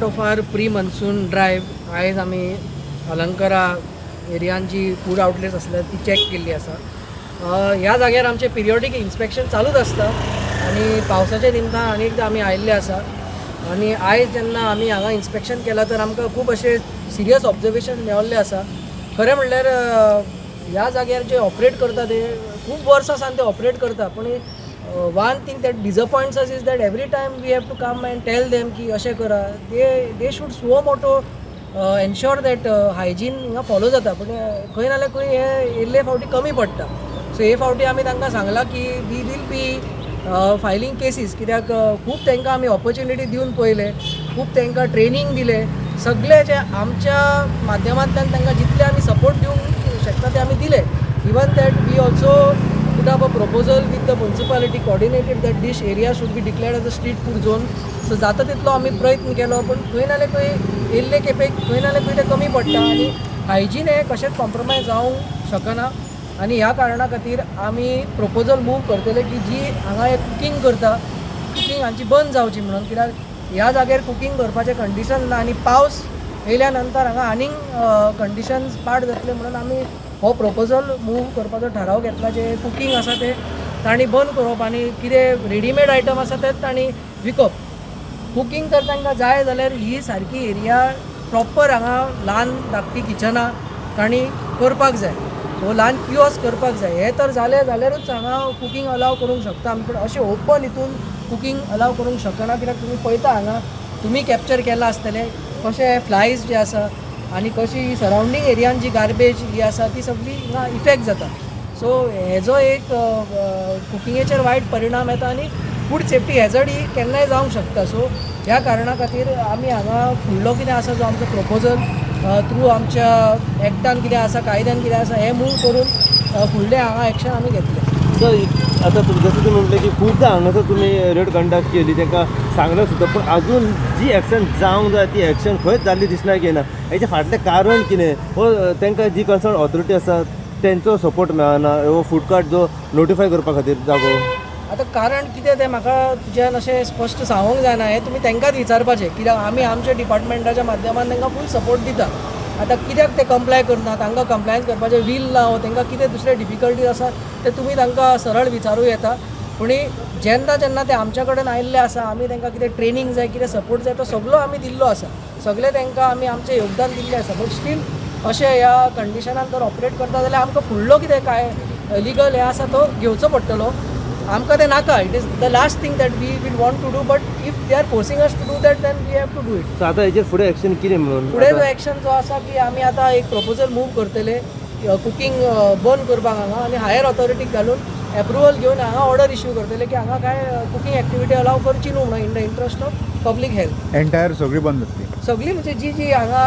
Of our pre monsoon drive, आयज आमी अलंकारा एरियान जी फूड आउटलेट्स आसल्या ती चॅक केल्ली आसा. ह्या जाग्यार आमचें पिरियोडीक इन्स्पेक्शन चालूच आसता आनी पावसाच्या निमतान आनी एकदां आमी आयिल्ले आसा. आनी आयज जेन्ना आमी हांगा इन्स्पेक्शन केलां तर आमकां खूब अशें सिरियस ऑब्जर्वेशन मेवल्लें आसा. खरें म्हणल्यार ह्या जाग्यार जे ऑपरेट करता ते खूब वर्सां सावन ते ऑपरेट करता, पूण one thing that disappoints us is that every time we have to come and tell them की अशें करा, they should suo moto ensure that hygiene हिंगा फॉलो जाता, पूण खंय ना जाल्यार खंय हे येयल्ले फावटी कमी पडटा. सो हे फावटी आमी तांकां सांगलां की we will be filing cases, कित्याक खूब तांकां आमी ऑपॉर्च्युनिटी दिवन पळयले, खूब तांकां ट्रेनींग दिले, सगळे जे आमच्या माध्यमांतल्यान तांकां जितले आमी सपोर्ट दिवंक शकता ते आमी दिले. Even that we also put up a proposal with the municipality, coordinated that this area should be declared as a street food zone. So जाता तितलो आमी प्रयत्न केलो, पूण खंय ना जाल्यार खंय येयल्ले खेपेक खंय ना जाल्यार खंय तें कमी पडटा आनी हायजीन हें कशेंच कॉम्प्रोमायज जावंक शकना. आनी ह्या कारणा खातीर आमी प्रपोजल मूव करतले की जी हांगा हे कुकींग करता, कुकींग हांची बंद जावची म्हणून, कित्याक ह्या जाग्यार कुकींग करपाचें कंडिशन ना आनी पावस येयल्या नंतर हांगा आनीक कंडिशन्स पाड जातले म्हणून आमी हो प्रपोजल मूव करपाचो ठराव घेतला. जे कुकींग आसा ते तांणी बंद करप आनी कितें रेडीमेड आयटम आसा तेच तांणी विकप. कुकींग जर तांकां जाय जाल्यार ही सारकी एरिया प्रॉपर हांगा ल्हान धाकटी किचनां तांणी करपाक जाय वो ल्हान कियोस्क करपाक जाय. हें तर जालें जाल्यारूच हांगा कुकींग अलाव करूंक शकता आमी, पूण अशें ओपन हितून कुकींग अलाव करूंक शकना, कित्याक तुमी पळयता, हांगा तुमी कॅप्चर केलां आसतलें कशें फ्लायज जे आसा आनी कशी सरावंडींग एरियान जी गार्बेज ही आसा ती सगळी हिंगा इफेक्ट जाता. सो हेजो एक कुकिंगेचेर वायट परिणाम येता आनी फूड सेफ्टी हेजर्ड ही केन्नाय जावंक शकता. सो ह्या कारणा खातीर आमी हांगा फुडलो कितें आसा जो आमचो प्रपोजल थ्रू आमच्या एक्टान कितें आसा, कायद्यान कितें आसा, हें मूव करून फुडलें हांगा एक्शन आमी घेतलें. सर, आतां जसं तुम्ही म्हटलं की खूपदा हांगासर तुमी रेड कंडक्ट केली, तांकां सांगलें सुद्दां, पूण अजून जी एक्शन जावंक जाय ती एक्शन खंयच जाल्ली दिसना येना. हेच्या फाटलें कारण कितें? हो तांकां जी कन्सर्न ऑथॉरिटी आसा तेंचो सपोर्ट मेळना हो फूड कार्ट जो नोटिफाय करपा खातीर जागो? आतां कारण कितें तें म्हाका तुज्यान अशें स्पश्ट सांगूंक जायना. हें तुमी तांकांच विचारपाचें, कित्याक आमी आमच्या डिपार्टमेंटाच्या माध्यमान तांकां फूल सपोर्ट दिता. आतां कित्याक ते कंप्लाय करना, तांकां कंप्लायन्स करपाचें वील ना वो तांकां कितें दुसरे डिफिकल्टीज आसा, ते तुमी तांकां सरळ विचारूं येता. पूण जेन्ना जेन्ना ते आमच्या कडेन आयिल्ले आसा, आमी तांकां कितें ट्रेनींग जाय, कितें सपोर्ट जाय, तो सगलो आमी दिल्लो आसा. सगळें तांकां आमी आमचें योगदान दिल्लें आसा, बट स्टील अशें ह्या कंडिशनान जर ऑपरेट करता जाल्यार आमकां फुडलो कितें काय लिगल हें आसा तो घेवचो पडटलो. आमकां तें नाका. It is the last thing that we will want to do, but if they are forcing us to do that, then we have to do it. So आतां हेचेर फुडें एक्शन कितें म्हणून? फुडें जो एक्शन जो आसा की आमी आतां एक प्रपोजल मूव करतले कुकींग बंद करपाक हांगा आनी हायर ऑथॉरिटीक घालून एप्रुवल घेवन हांगा ऑर्डर इश्यू करतले की हांगा काय कुकींग एक्टिविटी अलाव करची न्हू म्हणून, in the interest of public health. Entire सगळी बंद जातली? सगळी म्हणजे जी जी हांगा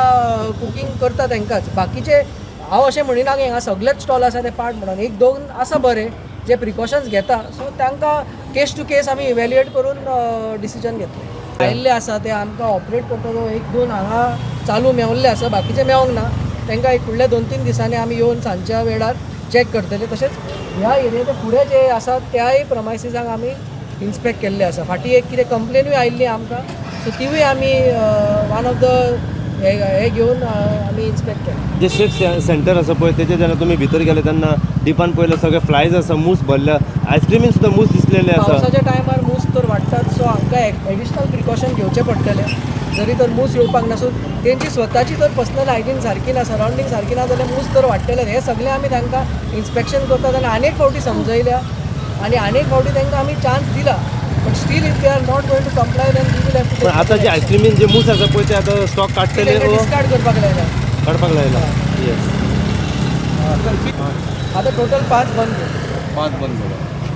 कुकींग करता तांकांच. बाकीचे हांव अशें म्हणिना की हांगा सगळेच स्टॉल आसा ते पाड म्हणून. एक दोन आसा बरे जे प्रिकॉशन्स घेता, सो तांकां केस टू केस आमी इवेल्युएट करून डिसिजन घेतले. आयिल्ले आसा ते आमकां ऑपरेट करता तो एक दोन हांगा चालू मेवल्ले आसा, बाकीचे मेवोंक ना. तांकां एक फुडल्या 2-3 दिसांनी आमी येवन सांजच्या वेळार चॅक करतले. तशेंच ह्या एरियेचे फुडें जे आसा त्याय प्रमायसिसांक आमी इन्स्पेक्ट केल्ले आसा. फाटीं एक कितें कंप्लेनूय आयिल्ली आमकां, सो तिवूय आमी वन ऑफ the हे हे घेवन आमी इन्स्पेक्ट केले. जे शेक सेंटर आसा पळय, तेजे जेन्ना तुमी भितर गेले तेन्ना डिपान पळयलें, सगळे फ्लायज आसा, मूस भरल्या, आयस्क्रिमीन सुद्दां मूस दिसलेले आसा. पावसाच्या टायमार मूस तर वाडटात, सो हांकां एडिशनल प्रिकॉशन घेवचें पडटलें. जरी तर मूस येवपाक ना, सो तेंची स्वताची जर पर्सनल हायजीन सारकी ना, सरावंडींग सारकी ना जाल्यार मूस तर वाडटले. हें सगळें आमी तांकां इन्स्पेक्शन करतात आनी अनेक फावटी समजयल्या आनी अनेक फावटी तांकां आमी चान्स दिला, but still if they are not going to comply, then we will have to पण आतां जे आयस्क्रिमीन जे मूस आसा पळय, ते आतां स्टॉक काडटले वो डिस्कार्ड करपाक लायला. काडपाक लायला, येस. आतां टोटल पांच बंद केले. पांच बंद केले.